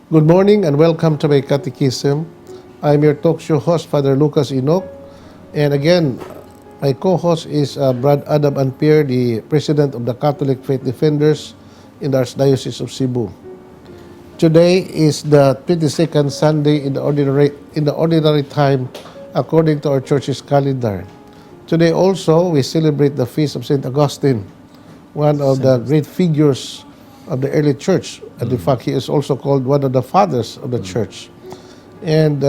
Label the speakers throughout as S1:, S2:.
S1: Good morning and welcome to my catechism. I'm your talk show host, Father Lucas Enoch. And again, my co-host is Brad Adam Anpier, the president of the Catholic Faith Defenders in the Archdiocese of Cebu. Today is the 22nd Sunday in the ordinary time according to our church's calendar. Today also we celebrate the feast of Saint Augustine, one of the great figures of the early church. And in fact, he is also called one of the fathers of the church. And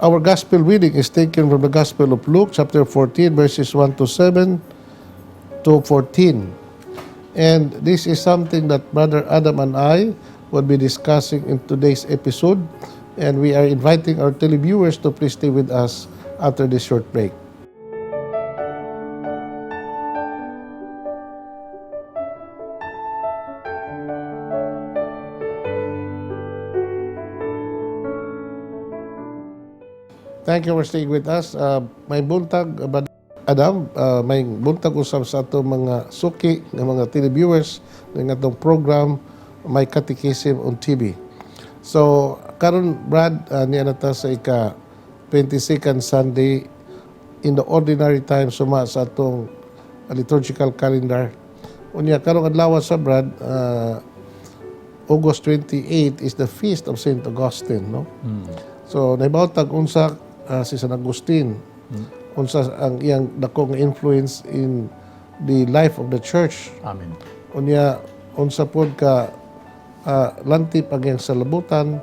S1: our gospel reading is taken from the Gospel of Luke, chapter 14, verses 1 to 7 to 14. And this is something that Brother Adam and I will be discussing in today's episode. And we are inviting our televiewers to please stay with us after this short break. Thank you for staying with us. Maayong buntag, Brother Adam, maayong buntag usab sa atong mga suki nga mga televiewers ng atong program My Catechism on TV. So, karon, Brad, niya na ta sa ika 22nd Sunday in the ordinary time suma sa atong liturgical calendar. Unya karong adlaw sa, Brad, August 28 is the feast of Saint Augustine, no? So, nahibaw tag unsa si San Agustin, unsa ang iyang dakong influence in the life of the church.
S2: Amen.
S1: Unya unsa pod ka lantip ang iyang salabutan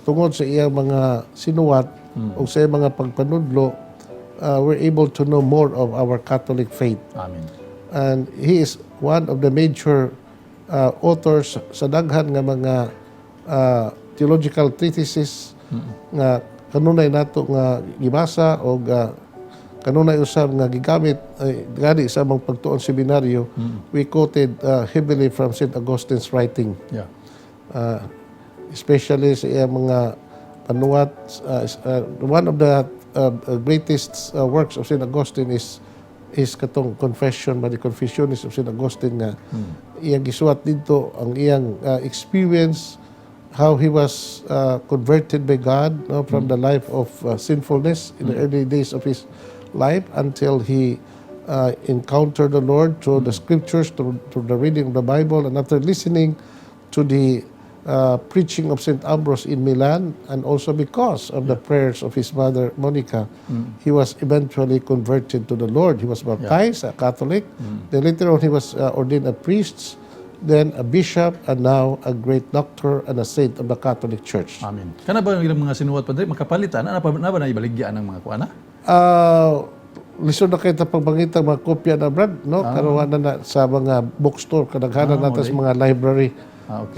S1: tungod sa iyang mga sinuwat ug sa iyang mga pagpanudlo, we're able to know more of our Catholic faith.
S2: Amen.
S1: And he is one of the major authors sa daghan nga mga theological treatises nga kanunay nato nga gibasa o kanunay usab nga gigamit ay, gani sa among pagtuon seminaryo. We quoted heavily from St. Augustine's writing, especially sa iyang mga panuwat. One of the greatest works of St. Augustine is katong Confession ba, the Confessiones of St. Augustine, nga iyang gisuwat didto ang iyang experience, how he was converted by God, no, from the life of sinfulness in the early days of his life until he encountered the Lord through the scriptures, through the reading of the Bible, and after listening to the preaching of St. Ambrose in Milan, and also because of the prayers of his mother Monica, he was eventually converted to the Lord. He was baptized a Catholic. Then later on, he was ordained a priest, then a bishop, and now a great doctor and a saint of the Catholic Church.
S2: Amen. Kana ba ang ilang mga sinuwat, Padre, makapalitan na ba na ba na ibaligya ng mga kuana?
S1: Lisod na kaayo ta pagpangita mga kopya na, Brad, no? Karon na na sa mga bookstore, kadaghanan nato sa mga library,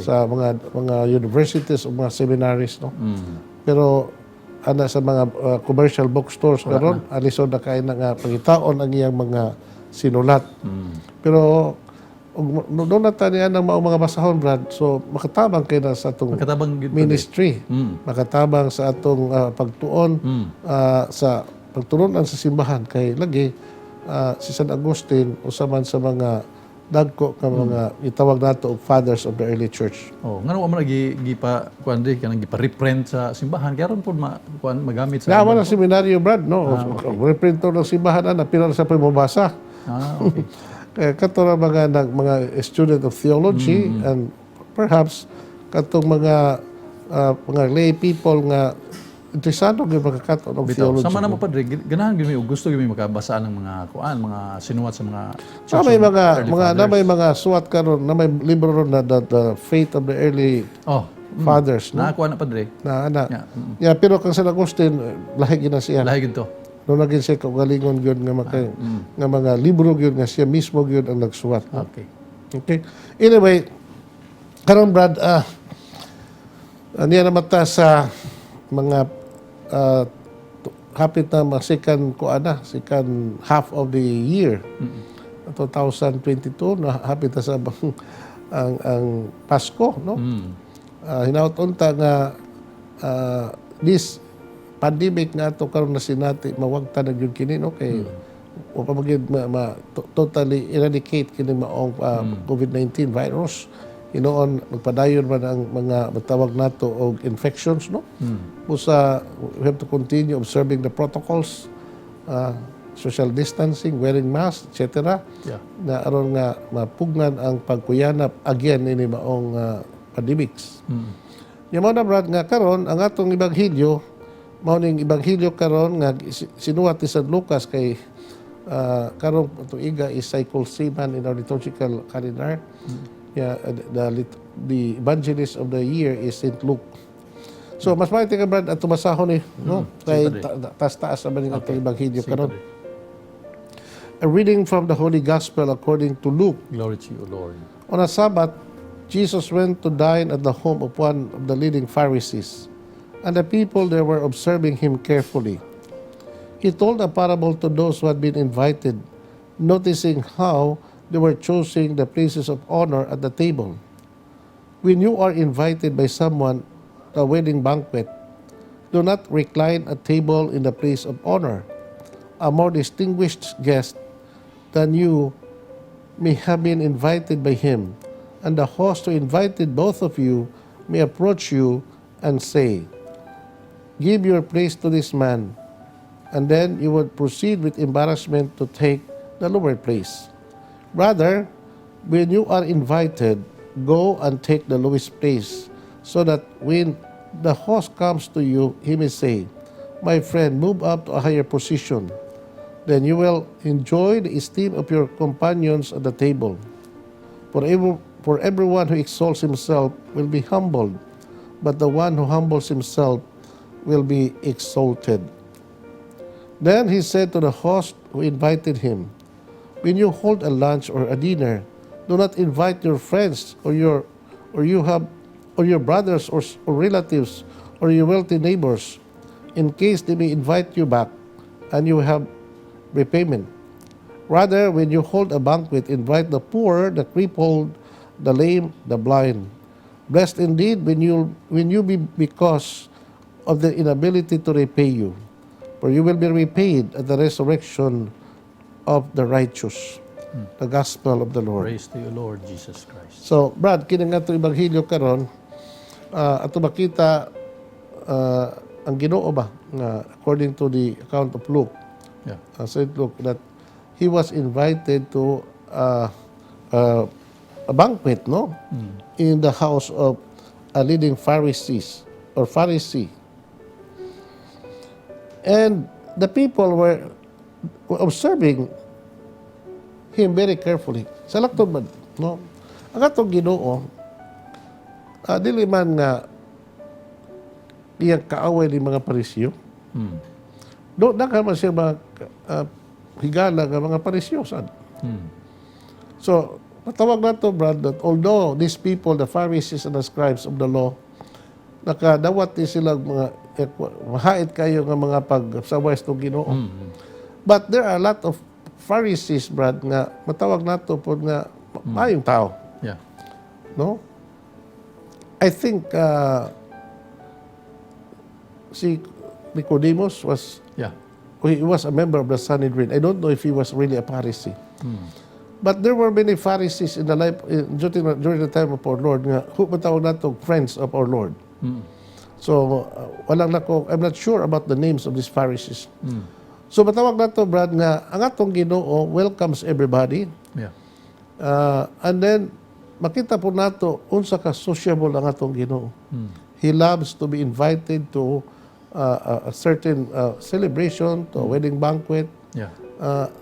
S1: sa mga universities o mga seminaries, no? Pero ana sa mga commercial bookstores karon, lisod na kaayo na nga pangitaon ang iyang mga sinulat. Pero ug no, doon na ta niya ng maong mga basahon, Brad. So makatabang kaayo na sa atong
S2: Makatabang gid, Padre.
S1: Ministry. Makatabang sa atong pagtuon sa pagtulunan sa simbahan kay lagi si San Agustin usa man sa mga dagko nga mga gitawag nato og fathers of the early church.
S2: Oh, ngano wa man lagi gipa kuan di kanang gipa reprint sa simbahan kay aron pud ma kuan magamit sa
S1: Naa man ang seminaryo, Brad, no? Reprint to ng simbahan ana, pila na sa mabasa. Kaya kato ra mga nag, mga student of theology and perhaps katong mga lay people nga interesado gyud makakaton og
S2: Bitaw.
S1: theology.
S2: Sama na mo, Padre, ganahan gyud mi og gusto gyud mi makabasa ng mga kuan, mga sinuwat sa mga
S1: Na may
S2: of
S1: mga
S2: early
S1: mga na
S2: fathers.
S1: May mga suwat karon na may libro ron na the Faith of the Early Fathers, no?
S2: Nakakuha na, Padre.
S1: Na ana.
S2: Yeah.
S1: Yeah, pero kang San Agustin lahi gyud na siya.
S2: Lahi gyud to.
S1: No, naging siya kaugalingon gyud nga mga libro gyud nga siya mismo gyud ang nagsuwat, no?
S2: Okay.
S1: Okay. Anyway, karon, Brad, niya na mata sa mga hapit na mga second ko ana, second half of the year. 2022 na hapit na sa ang Pasko, no? Hinaut unta nga this pandemic nga ato karon na sinati mawagta na gyud kini, no, kay wa pa magyud ma totally eradicate kini maong COVID-19 virus. Hinoon magpadayon man ang mga matawag nato og infections, no? Busa we have to continue observing the protocols, social distancing, wearing masks, etc. Na aron nga mapugnan ang pagkuyanap again ini maong pandemics. Nya mao na, Brad, nga karon ang atong ebanghelyo mao ning ebanghelyo karon nga sinuwat ni San Lucas kay karong tuiga is cycle C man in our liturgical calendar. Yeah, the evangelist of the year is Saint Luke. So mas maayo ka, Brad, at basahon ni, no, kay
S2: Sige.
S1: Taas-taas naman ning atong ebanghelyo
S2: Sige,
S1: karon.
S2: Padre.
S1: A reading from the Holy Gospel according to Luke.
S2: Glory to you, Lord.
S1: On a Sabbath, Jesus went to dine at the home of one of the leading Pharisees, and the people there were observing him carefully. He told a parable to those who had been invited, noticing how they were choosing the places of honor at the table. "When you are invited by someone to a wedding banquet, do not recline at table in the place of honor. A more distinguished guest than you may have been invited by him, and the host who invited both of you may approach you and say, 'Give your place to this man,' and then you would proceed with embarrassment to take the lower place. Rather, when you are invited, go and take the lowest place, so that when the host comes to you, he may say, 'My friend, move up to a higher position.' Then you will enjoy the esteem of your companions at the table. For everyone who exalts himself will be humbled, but the one who humbles himself will be exalted." Then he said to the host who invited him, "When you hold a lunch or a dinner, do not invite your friends or you have or your brothers or relatives or your wealthy neighbors, in case they may invite you back and you have repayment. Rather, when you hold a banquet, invite the poor, the crippled, the lame, the blind. Blessed indeed when you be because of the inability to repay you, for you will be repaid at the resurrection of the righteous." The Gospel of the Lord.
S2: Praise to you, Lord Jesus Christ.
S1: So, Brad, kini nga atong ebanghelyo karon, ato makita ang Ginoo ba nga according to the account of Luke, Saint Luke, that he was invited to a banquet, no, in the house of a leading Pharisees or Pharisee. And the people were observing him very carefully. Sa laktod man, no? Ang atong Ginoo, dili man nga iyang kaaway ni mga Pariseo. Do daghan man siya mga higala nga mga Pariseo sad. So, patawag nato, Brad, that although these people, the Pharisees and the scribes of the law, nakadawat ni sila mga mahait kayo nga mga pagsaway sa Ginoo. But there are a lot of Pharisees, Brad, nga matawag nato pod nga maayong tao, no? I think si Nicodemus was he was a member of the Sanhedrin. I don't know if he was really a Pharisee. But there were many Pharisees in the life during the time of our Lord nga who matawag nato friends of our Lord. So walang nako, I'm not sure about the names of these Pharisees. So matawag nato, Brad, nga ang atong Ginoo welcomes everybody. And then makita po nato unsa ka sociable ang atong Ginoo. He loves to be invited to a certain celebration, to a wedding banquet,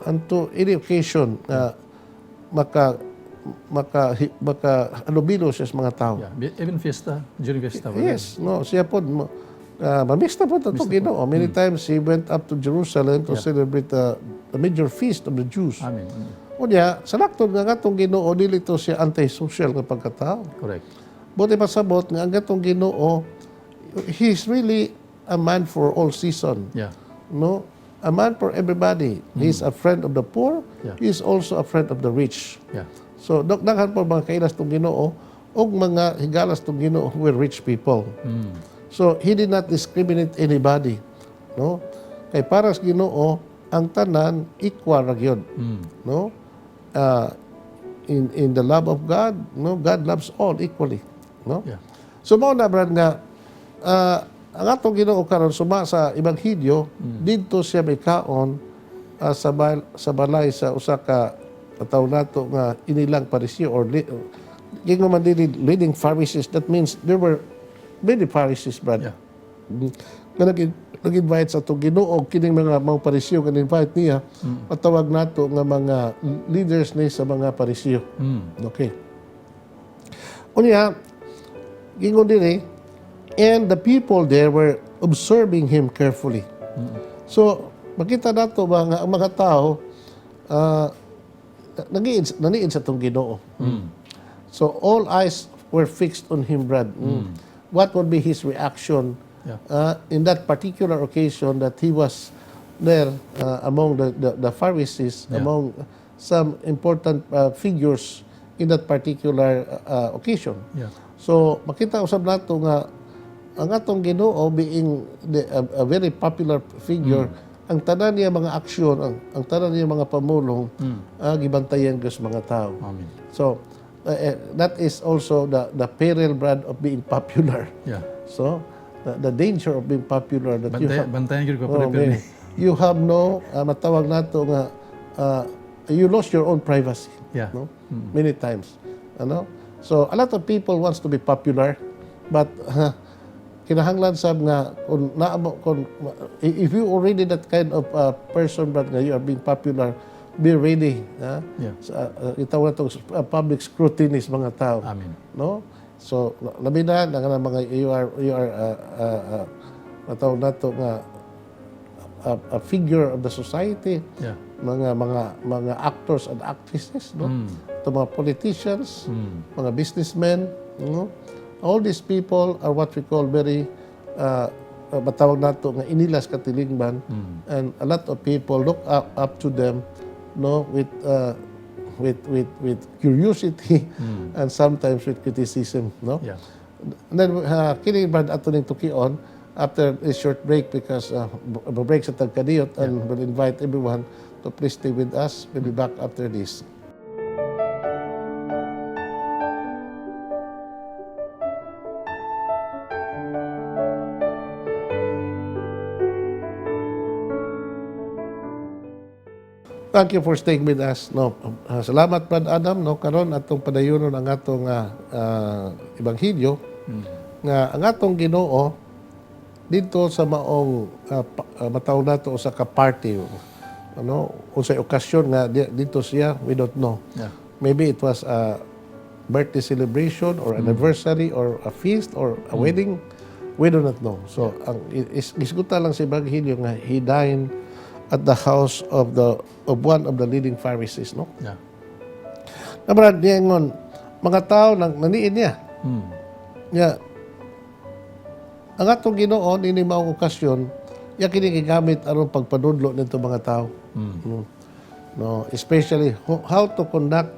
S1: and to any occasion maka maka maka halubilo siya sa mga tao.
S2: Yeah. Even fiesta, during fiesta. Wala.
S1: Yes, no, siya po mamista po ato Ginoo. Many times he went up to Jerusalem to celebrate the major feast of the Jews.
S2: Amen.
S1: Unya, sa laktod nga atong Ginoo dili to siya anti-social nga pagkatao.
S2: Correct.
S1: Buot pasabot nga ang atong Ginoo, he's really a man for all season. No? A man for everybody. He's a friend of the poor. He's also a friend of the rich. So, daghan po mga kailas tong Ginoo ug mga higalas tong Ginoo who were rich people. So, he did not discriminate anybody, no? Kay para sa Ginoo, ang tanan equal ra gyud, no? in the love of God, no, God loves all equally, no?
S2: Yeah.
S1: So mao na, Brad, nga ang atong Ginoo karon, suma sa ebanghelyo, didto siya mikaon sa balay sa usa ka tawag nato nga inilang Pariseo or giingon man dili, leading Pharisees. That means there were many Pharisees, Brad. Nga nag-invite sa atong Ginoo. Kining mga Pariseo nga invite niya, matawag nato nga mga leaders ni sa mga Pariseo. Okay. Unya, gingon diri, and the people there were observing him carefully. So, makita nato ba nga ang mga tao naniid sa atong Ginoo. So all eyes were fixed on him, Brad. What would be his reaction in that particular occasion that he was there among the Pharisees, among some important figures in that particular occasion?
S2: Yeah.
S1: So makita usab nato nga ang atong Ginoo, being a very popular figure, ang tanan niya mga aksyon, ang tanan niya mga pamulong, gibantayan gyud sa mga tao.
S2: Amen.
S1: So that is also the peril, Brad, of being popular. So the danger of being popular that you
S2: Bantay,
S1: have,
S2: bantayan gyud ko
S1: oh,
S2: prepare
S1: man, you have no matawag nato nga you lost your own privacy. No? Many times. Ano? So a lot of people wants to be popular, but kinahanglan sab nga kung naa mo, kung if you already that kind of person, but nga you are being popular, be ready, ha? Sa itawag nato public scrutiny sa mga tao.
S2: Amen.
S1: No? So labi na nga mga you are matawag nato nga a figure of the society, mga actors and actresses, no, to mga politicians, mga businessmen, no? All these people are what we call very matawag nato nga inilas katilingban, and a lot of people look up to them, no, with curiosity and sometimes with criticism, no?
S2: Yeah.
S1: And then, kini, Brad, ato ning tukion after a short break because break sa tagkadiyot, and we'll invite everyone to please stay with us. We'll be back after this. Thank you for staying with us. No, salamat, Brad Adam, no. Karon atong padayonon ang atong ebanghelyo nga ang atong Ginoo didto sa maong matawag nato usa ka party, ano, unsay okasyon nga didto siya, we don't know. Maybe it was a birthday celebration or anniversary or a feast or a wedding. We do not know. So ang isgutan lang sa ebanghelyo nga he dined at the house of one of the leading Pharisees, no?
S2: Yeah.
S1: Na, Brad, niingon, mga tao nang naniid niya. Nga ang atong Ginoo nini maong okasyon, ya kini gigamit aron pagpanudlo nito mga tao. No? No, especially how to conduct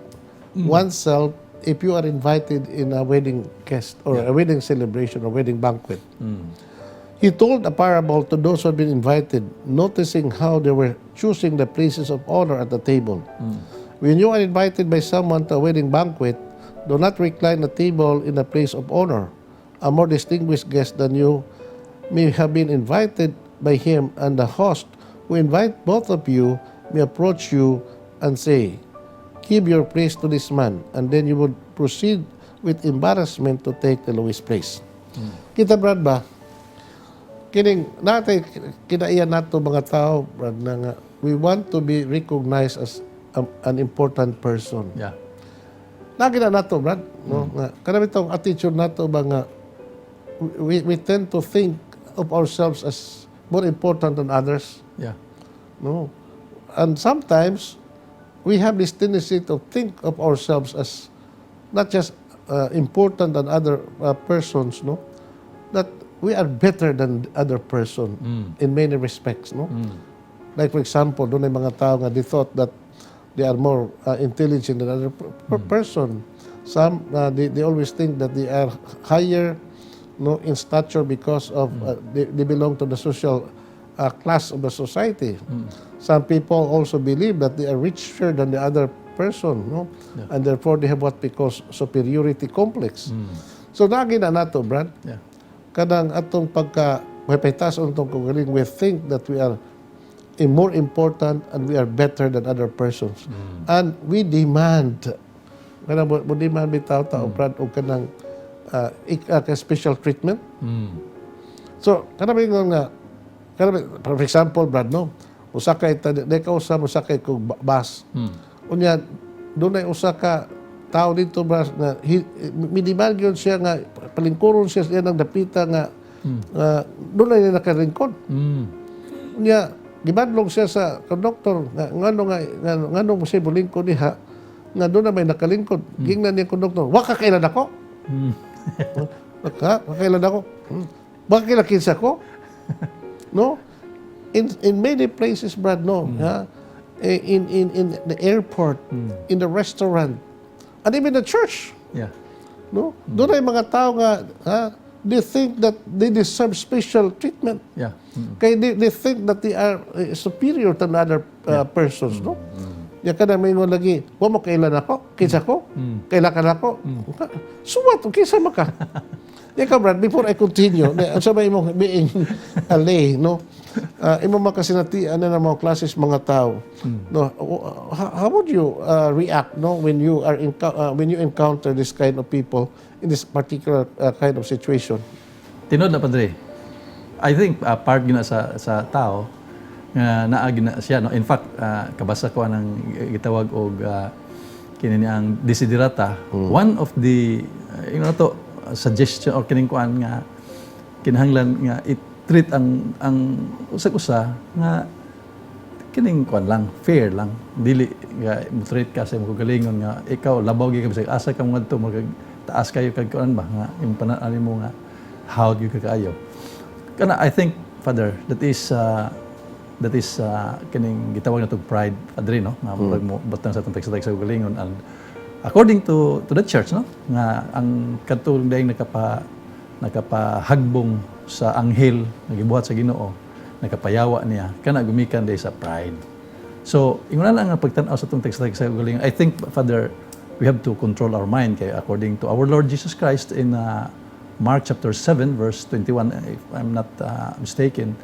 S1: oneself if you are invited in a wedding guest or a wedding celebration or wedding banquet. He told a parable to those who had been invited, noticing how they were choosing the places of honor at the table. "When you are invited by someone to a wedding banquet, do not recline at table in a place of honor. A more distinguished guest than you may have been invited by him, and the host who invite both of you may approach you and say, 'Give your place to this man,' and then you would proceed with embarrassment to take the lowest place." Kita, Brad, ba? Kining natay kinaiya nato mga tao, Brad, na nga we want to be recognized as an important person. Lagi na nato, Brad, no? Nga kanang itong attitude nato ba nga we tend to think of ourselves as more important than others. No? And sometimes we have this tendency to think of ourselves as not just important than other persons, no? That we are better than other person in many respects, no? Like, for example, dunay mga tao nga they thought that they are more intelligent than other person. Some they always think that they are higher, no, in stature because of they belong to the social class of the society. Some people also believe that they are richer than the other person, no? And therefore they have what we call superiority complex. So naagi na nato, Brad. Kanang atong pagka pahitaas atong kaugalingon, we think that we are more important and we are better than other persons. And we demand, kanang mo demand bitaw ta, Brad, og kanang special treatment. So, kanang ingon nga, kanang, for example, Brad, no, usakay ta, di ka usa mosakay kog bus. Unya, dunay usa ka tao dito, Brad, nga midemand gyud siya nga palingkuron siya sa iyang dapita nga nga dunay nakalingkod. Unya, gibadlong siya sa konduktor nga ngano nga ngano mo siya molingkod diha nga dunay may nakalingkod. Gingnan niya konduktor, "Wa ka kaila nako." "Ka kaila nako. Wa ka kaila kinsa ko?" No? In many places, Brad, no. Ha? Eh, in the airport, in the restaurant, and even the church. No? Dunay mga tao nga, ha, they think that they deserve special treatment. Kay they think that they are superior than other persons, no? Ya kada may lagi, "Wa mo kaila nako, kinsa ko? Kaila ka nako?" So what? Kinsa man ka? Ikaw, Brad, before I continue, unsa ba imong being a lay, no? Imo makasinatian na ng mga klases mga tao. No, how would you react, no, when you encounter this kind of people in this particular kind of situation?
S2: Tinuod na, Padre. I think part gina sa tao nga naa gina siya, no. In fact, kabasa ko anang gitawag og kini ni ang desiderata. One of the ingon to suggestion or kining kuan nga kinahanglan nga i-treat ang usag usa nga kining kuan lang, fair lang. Dili nga mo treat ka sa imong kaugalingon nga ikaw labaw gyud ka bisag asa ka ngadto, mag taas kayo kag kuan ba nga imong panan mo nga how gyud ka kaayo. Kana I think, Father, that is kining gitawag na pride, Padre, no, nga murag mo butang sa atong tagsa sa kaugalingon. And according to the church, no, nga ang kadtong daing nakapahagbong sa anghel nga gibuhat sa Ginoo, nakapayawa niya, kana gumikan day sa pride. So ingon na lang ang pagtan-aw sa atong tagsa sa kaugalingon. I think, Father, we have to control our mind kay according to our Lord Jesus Christ in Mark chapter 7 verse 21, if I'm not mistaken,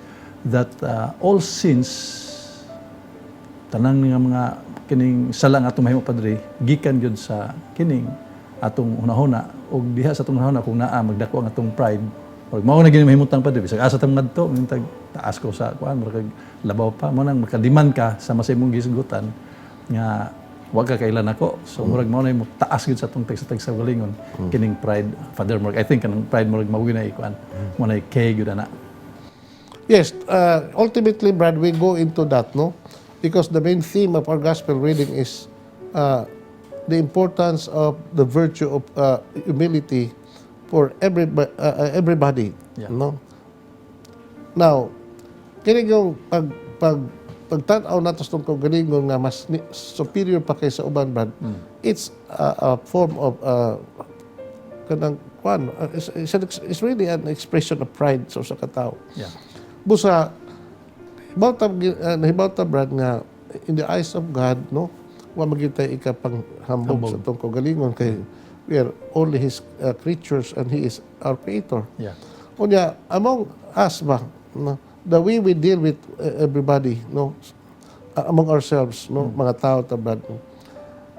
S2: that all sins, tanang nga mga kining sala nga atong mahimo, Padre, gikan gyud sa kining atong hunahuna. Og diha sa atong hunahuna kung naa magdako ang atong pride, pag mao na gini mahimutang, Padre, bisag asa ta ngadto, mintag taas ko sa kuan, murag labaw pa mo nang makademand ka sama sa imong gisgutan nga wa ka kaila nako. So murag mao na mo taas gyud sa atong tagsa kaugalingon kining pride, Father. Murag I think kanang pride murag mao gyud na ikuan mo na kay gyud ana.
S1: Yes, ultimately, Brad, we go into that, no? Because the main theme of our gospel reading is the importance of the virtue of humility for everybody, no? Now, kini yung pag pagtan-aw nato sa atong kaugalingon nga mas superior pa kaysa uban, Brad, it's a form of kanang kwan, it's really an expression of pride sa usa ka tawo. Busa nahibaw ta, Brad, nga in the eyes of God, no, wa man gyud tay ikapanghambog sa atong kaugalingon kay we are only His creatures and He is our creator. Unya, among us ba, no, the way we deal with everybody, no, among ourselves, no, mga tao ta, Brad, no.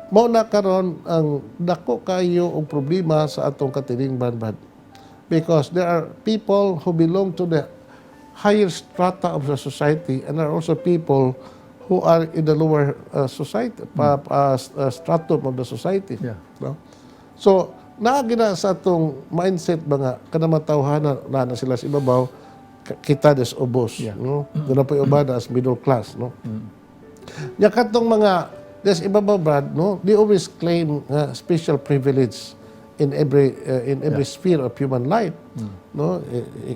S1: Mao na karon ang dako kayo og problema sa atong katilingban, Brad. Because there are people who belong to the higher strata of the society and there are also people who are in the lower society stratum of the society. No? So, naa gina sa atong mindset ba nga kanang mga tawhana na sila sa ibabaw, kita des ubos, no? Dunay pa uban as middle class, no? Nya katong mga des ibabaw, Brad, no, they always claim special privilege in every sphere of human life, no?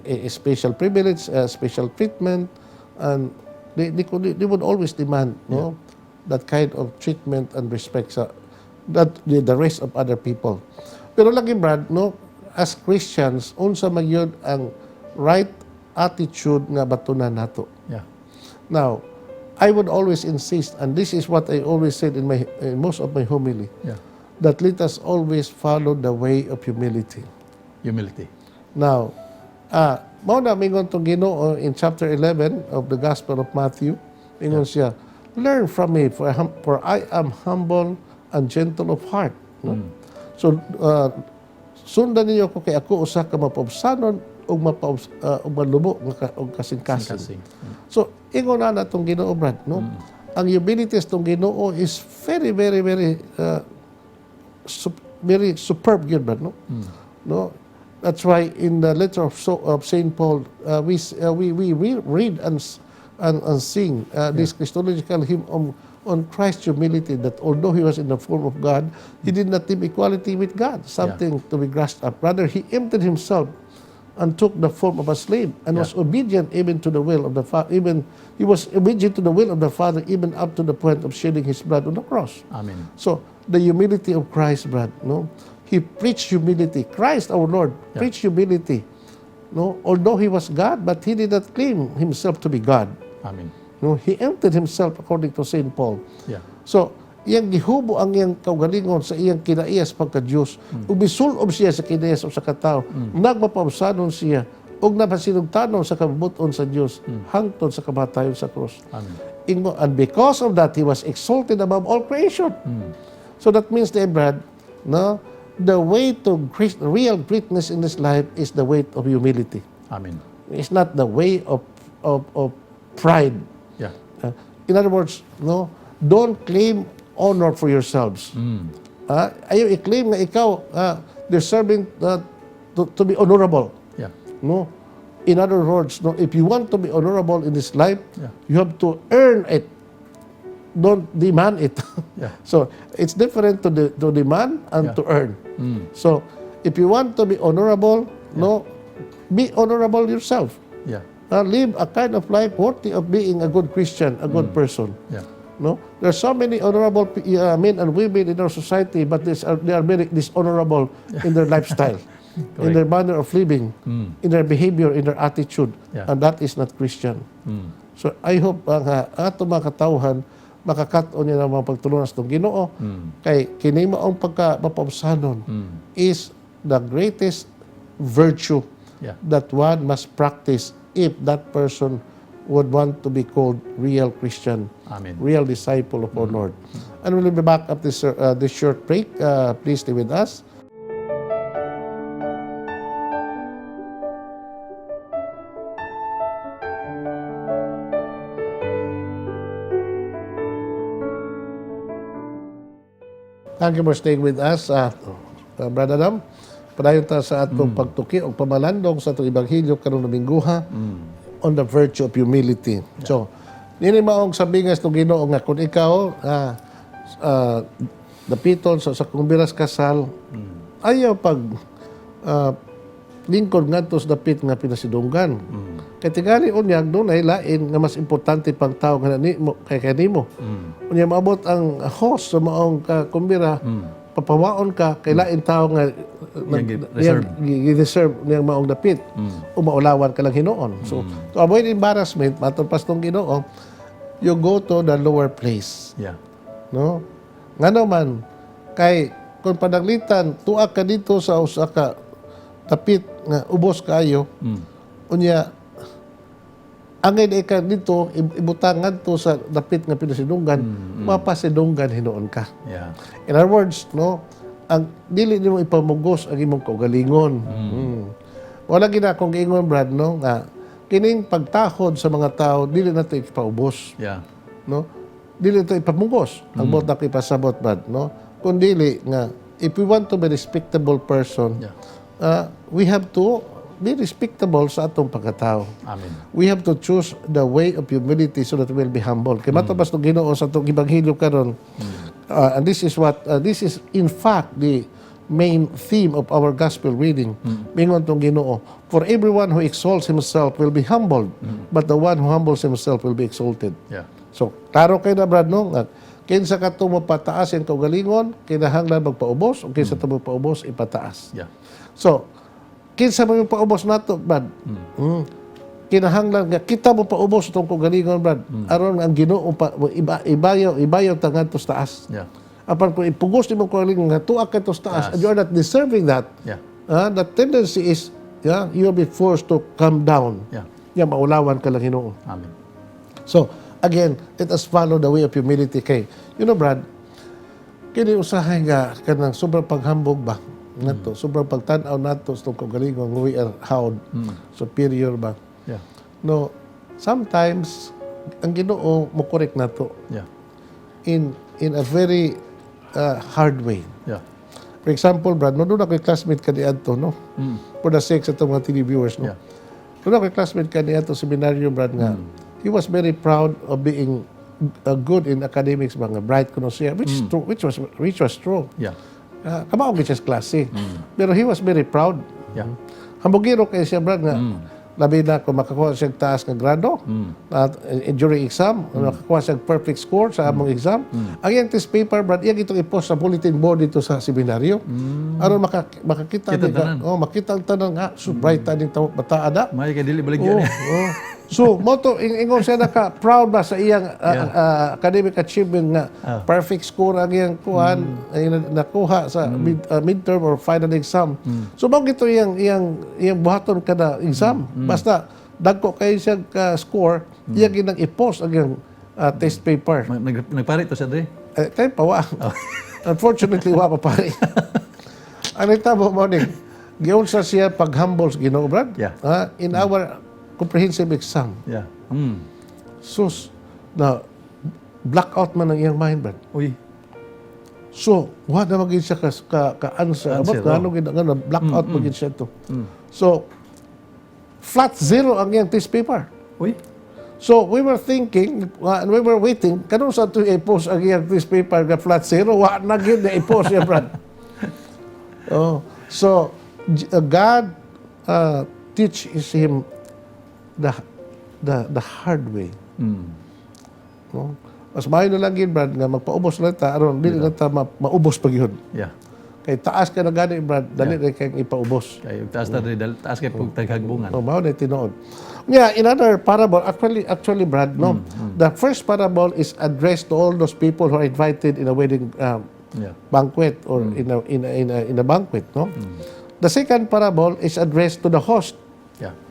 S1: A special privilege, a special treatment, and they would always demand, no, that kind of treatment and respect sa the rest of other people. Pero lagi, Brad, no, as Christians, unsa man gyud ang right attitude nga batunan nato? Now, I would always insist, and this is what I always said in most of my homily, that let us always follow the way of humility.
S2: Humility.
S1: Now, mao na mingon tong Ginoo in chapter 11 of the Gospel of Matthew, mingon siya, "Learn from me, for I am humble and gentle of heart." No? So, sundan ninyo ko kay ako usa ka mapaubsanon ug malubo nga og kasing-kasing.
S2: Kasing.
S1: So, ingon na tong Ginoo, Brad, no? Ang humility tong Ginoo is very, very, very very superb gyud, Brad, no? No? That's why in the letter of Saint Paul, we read and sing this Christological hymn on Christ's humility, that although he was in the form of God, he did not deem equality with God something to be grasped up. Rather, he emptied himself and took the form of a slave and was obedient even to the will of the Father. Even he was obedient to the will of the Father, even up to the point of shedding his blood on the cross.
S2: Amen.
S1: So the humility of Christ, Brad, no? He preached humility. Christ our Lord preached humility. No, although he was God, but he did not claim himself to be God.
S2: Amen.
S1: No, he emptied himself according to Saint Paul. So, iyang gihubo ang iyang kaugalingon sa iyang kinaiya sa pagka-Diyos. Ug misulob siya sa kinaiya sa usa ka tawo. Nagmapaubsanon siya ug napasinugtanon sa kabubut-on sa Dios hangtod sa kamatayon sa krus.
S2: Amen.
S1: Ingo, and because of that, he was exalted above all creation. So that means, the Brad, no, the way to great, real greatness in this life is the way of humility.
S2: Amen.
S1: It's not the way of pride. In other words, no, don't claim honor for yourselves. Ayaw i-claim nga ikaw deserving to be honorable. No? In other words, no, if you want to be honorable in this life, you have to earn it. Don't demand it. So it's different to demand and to earn. So if you want to be honorable, no, be honorable yourself. Live a kind of life worthy of being a good Christian, a good person. No, there are so many honorable men and women in our society, but they are very dishonorable in their lifestyle, in their manner of living, in their behavior, in their attitude, and that is not Christian. So I hope ang ato mga katawhan makakat-on niya ng mga pagtulunan sa atong Ginoo kay kini maong pagka mapaubsanon is the greatest virtue that one must practice if that person would want to be called real Christian,
S2: Amen.
S1: Real disciple of our Lord. And we'll be back after this short break. Please stay with us. Thank you for staying with us, Brother Adam. Padayon ta sa atong pagtuki o pamalandong sa atong ebanghelyo karong Domingguha on the virtue of humility. So, nini maong sabingas ng Ginoo nga kung ikaw dapiton sa kumbiras kasal, ayaw pag lingkod ngadto sa dapit nga pinasidunggan. Kay tingali unyag dunay lain nga mas importante pang tao nga nimo kay kanimo. Unya maabot ang host sa maong kumbira, papawaon ka kay lain tao nga
S2: Iyang gi-reserve.
S1: Gi-reserve niyang maong dapit. O maulawan ka lang hinuon. So to avoid embarrassment, matod pa sa Ginoo, you go to the lower place. No? Ngano man kay kung pananglitan tuak ka dito sa usa ka dapit nga ubos kaayo, unya angay di ka dito ibutang ngadto sa dapit nga pinasidunggan, mapasidunggan hinuon ka. In other words, no, ang dili nimo ipamugos ang imong kaugalingon. Wala gina akong giingon, Brad, no, nga kining pagtahod sa mga tao dili nato ipaubos, no? Dili ito ipamugos. Ang buot na ipasabot, Brad, no? Kung dili nga if we want to be respectable person, we have to be respectable sa atong pagkatao.
S2: Amen.
S1: We have to choose the way of humility so that we'll be humble. Kay matod sa Ginoo sa atong ebanghelyo karon. And this is in fact the main theme of our gospel reading. Mingon tong Ginoo, "For everyone who exalts himself will be humbled, but the one who humbles himself will be exalted." So, klaro kay na, Brad, no? Nga, kinsa kato mo pataas ang kaugalingon, kinahanglan magpaubos, o kinsa to magpaubos, ipataas. So, kinsa mo yung paubos nato, Brad? Kinahanglan nga kita mo paubos atong kaugalingon, Brad. Aron ang Ginoo pa iba, ibayo ibayo ta ngadto sa taas. Apan kung ipugos nimo kaugalingon nga tuak kadto sa taas and you are not deserving that, the tendency is, yeah, you'll be forced to come down. Yeah, maulawan ka lang Ginoo.
S2: Amen.
S1: So, again, let us follow the way of humility kay. Brad, kini usahay nga kanang sobrang paghambog ba nato, sobrang pagtan-aw nato sa atong kaugalingon, we are how superior ba. No, sometimes ang Ginoo mo correct nato in a very hard way. For example, Brad, no, duna ko'y classmate kaniadto, no? For the sake sa atong mga TV viewers, no?
S2: Yeah.
S1: Duna ko'y classmate kaniadto seminaryo, Brad, nga he was very proud of being good in academics, mga bright kuno siya, which is true, which was true. Kamao gyud siya sa klase. Pero he was very proud. Hambugiro kay siya, Brad, nga labi na kung makakuha siya taas nga grado at during exam, makakuha siya perfect score sa among exam. Ang iyang test paper, Brad, iyang itong i-post sa bulletin board dito sa seminaryo. Aron makakita
S2: Kita
S1: ni
S2: tanan.
S1: Oh, makita ang tanan nga so bright ta ning tawo bataa na.
S2: May kay dili baligya
S1: Oh,
S2: niya.
S1: oh. So, mo to ingon siya naka proud ba sa iyang academic achievement nga perfect score ang iyang kuan ay nakuha sa midterm or final exam. So mao gito iyang buhaton kada exam. Basta dagko kay siya ka score, iya ginang i-post ang iyang test paper.
S2: Nagpari to siya, Dre.
S1: Eh, tayo pa wa. Unfortunately, wa pa pare. Ang nitabo mo ni, giunsa siya pag-humble sa Ginoo, Brad. In our comprehensive exam. Sus, na blackout man ang iyang mind, Brad.
S2: Uy.
S1: So, wa na magin siya ka answer.
S2: Answer,
S1: About nga, ano, nga, na blackout magin siya to. So, flat zero ang iyang test paper.
S2: Uy.
S1: So, we were thinking, and we were waiting, kanus-a sa ito i-post ang iyang test paper nga flat zero, wa na gyud na i-post siya, Brad. Oh, so, God teaches him the hard way. No? Mas maayo na lang yun, Brad, nga magpaubos na ta, aron dili na ta maubos pa gyud. Kay taas ka na gani, Brad, dali na kayong ipaubos.
S2: Kay taas ta, Dre, taas kay pug taghagbungan.
S1: Oh, mao na tinuod. Yeah, in other parable, actually, Brad, no, the first parable is addressed to all those people who are invited in a wedding banquet or in a banquet, no? The second parable is addressed to the host.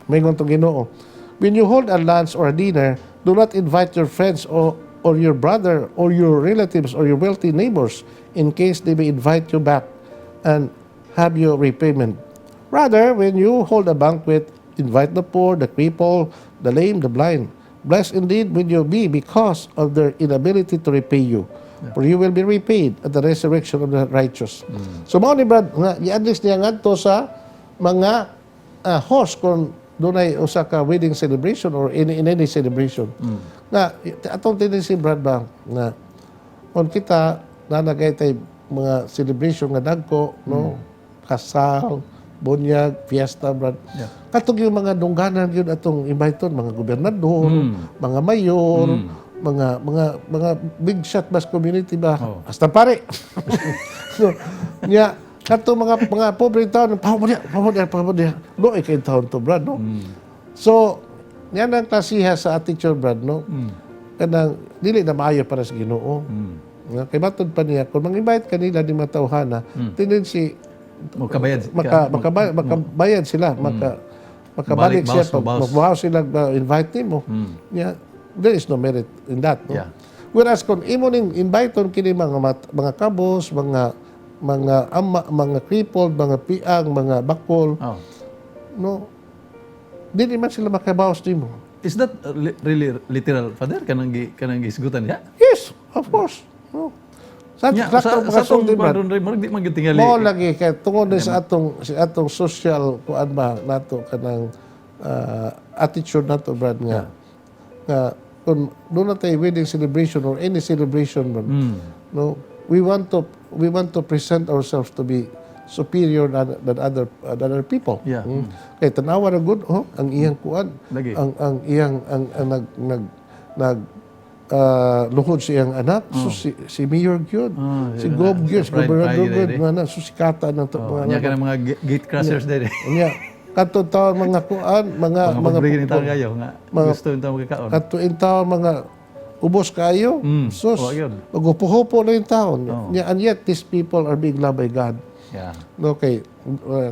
S1: Maingon tong Ginoo. When you hold a lunch or a dinner, do not invite your friends or your brother or your relatives or your wealthy neighbors in case they may invite you back and have your repayment. Rather, when you hold a banquet, invite the poor, the crippled, the lame, the blind. Blessed indeed will you be because of their inability to repay you. For you will be repaid at the resurrection of the righteous. So mao ni, Brad, nga i-address niya ngadto sa mga host kung dunay usa ka wedding celebration or in any celebration. Na atong tendency, Brad, ba nga kung kita nanagay tay mga celebration nga dagko, no, kasal, bunyag, fiesta, Brad. Katong yung mga dungganan yun atong invite mga gobernador, mga mayor, mga big shot bas community ba. Hasta pare. So, nya kato mga pobre taon, pamo diya, pamo diya, pamo diya. No, kay taon to, Brad, no? So, yan ang klasiha sa attitude, Brad, no? Kanang dili na maayo para sa Ginoo. Nga, kay matod pa niya, kung mang-invite kanila ni mga tawhana, tendency
S2: Mo kabayad.
S1: makabayad sila, makabalik
S2: Balik,
S1: siya
S2: bawas,
S1: pag
S2: mabawas.
S1: mabawas sila invite nimo. Yeah, there is no merit in that, no? Whereas kung imo ning invite kini mga kabos, mga ama, mga crippled, mga piang, mga bakol, no, dili man sila makabawas nimo.
S2: Is that really literal, Father? Kanang gisgutan niya?
S1: Yes, of course. No. Sa
S2: Nya,
S1: sa,
S2: sa atong
S1: sa, Brad,
S2: kuan ron, murag di man gyud tingali.
S1: Mao lagi kay tungod ni sa atong social kuan ba nato kanang attitude nato, Brad, nga kung duna tay wedding celebration or any celebration, Brad, no, we want to present ourselves to be superior than other people. Kay tanawa ra good, oh, ang iyang kuan,
S2: Lagi.
S1: ang iyang ang nag nag nag luhod sa iyang anak, so si Mayor gyud, si Gob gyud, si
S2: Pride,
S1: Gobernador
S2: pride,
S1: gyud,
S2: eh.
S1: nga na, so sikata ng
S2: Oh,
S1: mga
S2: nya kanang mga gate crashers dere.
S1: Unya, Kadto taon mga kuan, mga
S2: Mga
S1: mga
S2: pobre ni tao kayo nga gusto yung tao magkakaon.
S1: Kadto in taon mga ubos kayo. Sus,
S2: wa gyud.
S1: Magupo-hupo na yung taon. Yeah, and yet these people are being loved by God. Okay,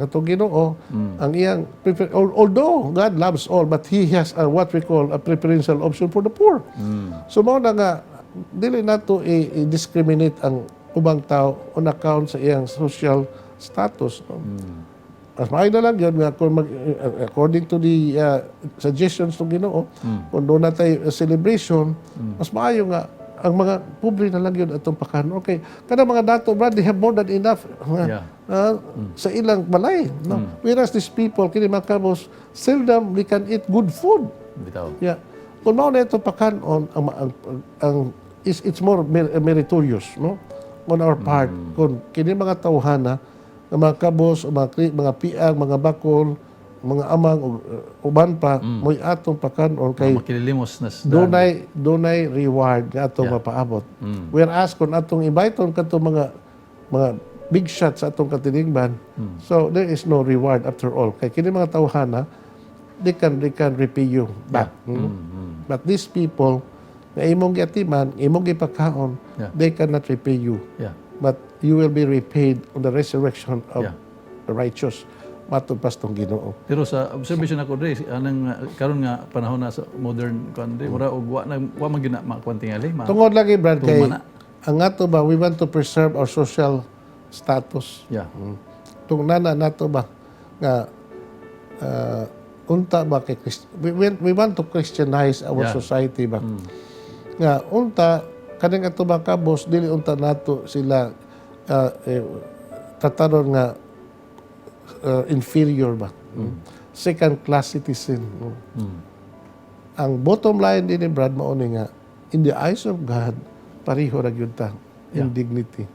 S1: katong Ginoo, ang iyang although God loves all, but He has a, what we call a preferential option for the poor. So mao na nga dili nato i-discriminate ang ubang tao on account sa iyang social status, no? Mas maayo na lang yun nga kung according to the suggestions ng Ginoo, kung duna tay celebration, mas maayo nga ang mga pobre na lang yun atong pakanon. Okay, kada mga dato, brad, they have more than enough sa ilang balay, no? Whereas these people, kini mga kabos, seldom they can eat good food.
S2: Bitaw.
S1: Yeah. Kung mao na ito pakanon, ang it's more meritorious, no? On our part, kung kini mga tawhana, nga mga kabos, o mga piang, mga bakol, mga amang, o uban pa, mo'y atong pakanon kay
S2: Makililimos na sa
S1: dunay reward nga atong mapaabot. Whereas kung atong invite-on kadtong mga big shots sa atong katilingban, so there is no reward after all. Kay kini mga tawhana, they can repay you back. But these people na imong giatiman, imong gipakaon, they cannot repay you. But you will be repaid on the resurrection of the righteous. Matod pa sa Ginoo.
S2: Pero sa observation ako dre, anang karon nga panahon na sa modern kuan dre, mura og wa na wa man gyud na makuan tingali, ma.
S1: Tungod lagi, Brad, kay
S2: Tuma na.
S1: Ang ato ba, we want to preserve our social status. Tung nana nato ba nga unta ba kay we want to Christianize our society ba. Nga unta kaning ato ba kabos, dili unta nato sila tataron nga inferior ba. Second class citizen. Ang bottom line din ni Brad mao ni nga in the eyes of God pareho ra gyud ta in dignity.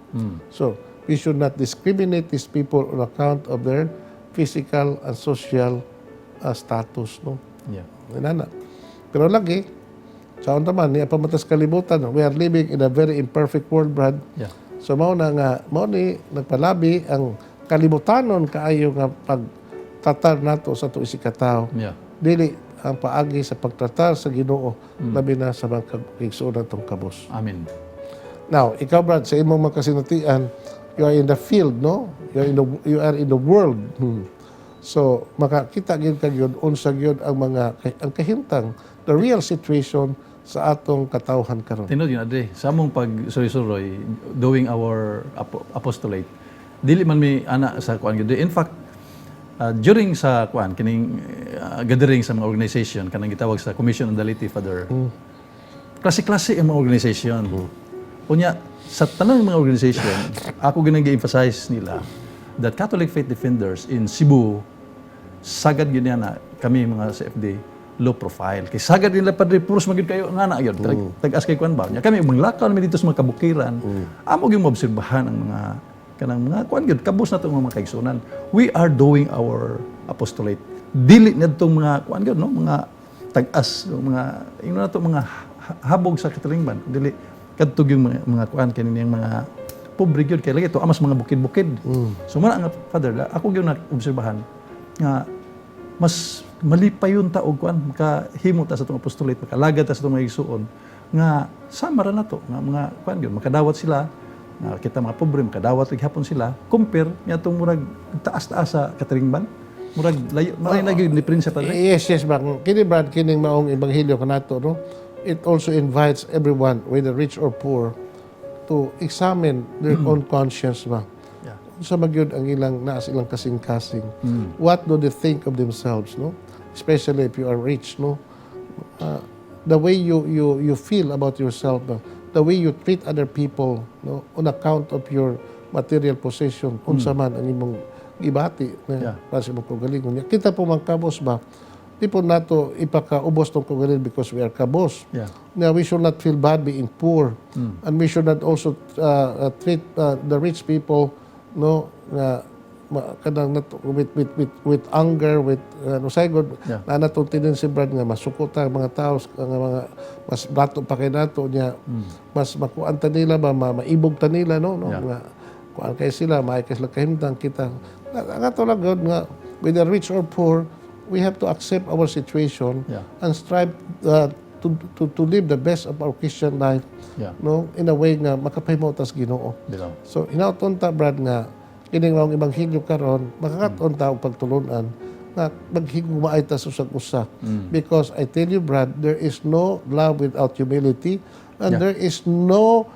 S1: So, we should not discriminate these people on account of their physical and social status, no?
S2: Yeah.
S1: Inana. Pero lagi, sa unta man, niya pamatas kalibutan, we are living in a very imperfect world, Brad. So, mao na nga, mao ni, nagpalabi ang kalibutanon kaayo nga pagtatar nato sa atong isigkatawo. Dili ang paagi sa pagtratar sa Ginoo, labi na sa mga kaigsuonan natong kabos.
S2: Amen.
S1: Now, ikaw, Brad, sa imong mga kasinatian, you are in the field, no? You are in the world. So, makakita gyud ka gyud unsa gyud ang mga ang kahimtang, the real situation sa atong katawhan karon.
S2: Tinuod yun, Adre. Sa among pag suroy, doing our apostolate, dili man mi ana sa kuan gyud. In fact, during sa kuan kining gathering sa mga organization kanang gitawag sa Commission on the Laity, Father. Klase-klase ang mga organization. Unya sa tanang mga organization, ako ginang gi-emphasize nila that Catholic Faith Defenders in Cebu, sagad gyud niya na kami mga CFD low profile. Kay sagad nila, Padre, puros man gyud kayo nga na gyud. Tag-as kay kuan ba. Nya kami manglakaw namin dito sa mga kabukiran. Amo gyud moobserbahan ang mga kanang mga kuan gyud kabos na itong mga kaigsunan. We are doing our apostolate. Dili nadtong mga kuan gyud, no, mga tag-as, mga ingnon nato mga habog sa katilingban. Dili kadto yung mga kuan kini niyang mga pobre gyud kay lagi to amas mga bukid-bukid. So man nga, Father, ako gyud na obserbahan nga mas malipayon ta og kuan makahimo ta sa atong apostolate, makalagad ta sa atong mga igsuon nga sama ra nato nga mga kuan gyud makadawat sila nga kita mga pobre makadawat gihapon sila compare niadtong murag taas-taas sa katilingban, murag layo maray na gyud diferensya, Padre.
S1: Yes, bang. Kini, Brad, kining maong ebanghelyo kanato, no? It also invites everyone, whether rich or poor, to examine their own conscience ba. Unsa man gyud ang ilang naa sa ilang kasing-kasing. What do they think of themselves, no? Especially if you are rich, no? The way you feel about yourself, no? The way you treat other people, no, on account of your material possession, unsa man ang imong gibati na para sa imong kaugalingon. Kita po mga kabos ba, di po nato ipakaubos tong kaugalingon because we are kabos. Now, we should not feel bad being poor. And we should not also treat the rich people, no, nga kanang with anger, with no say god na natong tendency, Brad, nga masuko ta ang mga tao nga mga mas dato pa kay nato niya, mas makuan ta nila ba, maibog ta nila, no, nga kuan kay sila, maay kay sila kahimtang kita nga to lang gyud nga Whether rich or poor, we have to accept our situation and strive to live the best of our Christian life, no, in a way nga makapahimo tas Ginoo.
S2: Bitaw.
S1: So hinaot ta, Brad, nga kining maong ebanghelyo karon makakat-on ta og pagtulunan nga maghigugmaay ta sa usag usa. Because I tell you, Brad, there is no love without humility and there is no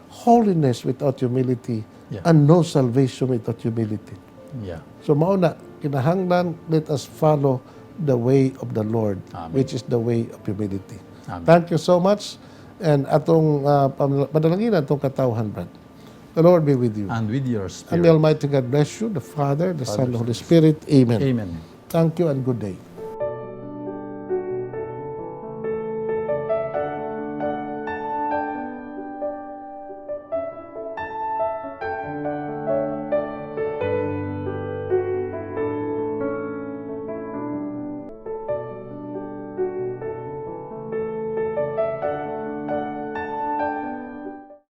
S1: holiness without humility and no salvation without humility. So mao na, kinahanglan let us follow the way of the Lord,
S2: Amen.
S1: Which is the way of humility.
S2: Amen.
S1: Thank you so much. And atong padalangin atong katawhan, Brad. The Lord be with you.
S2: And with your
S1: And may
S2: spirit.
S1: Almighty God bless you, the Father, the Son, the Holy Spirit. Amen.
S2: Amen.
S1: Thank you and good day.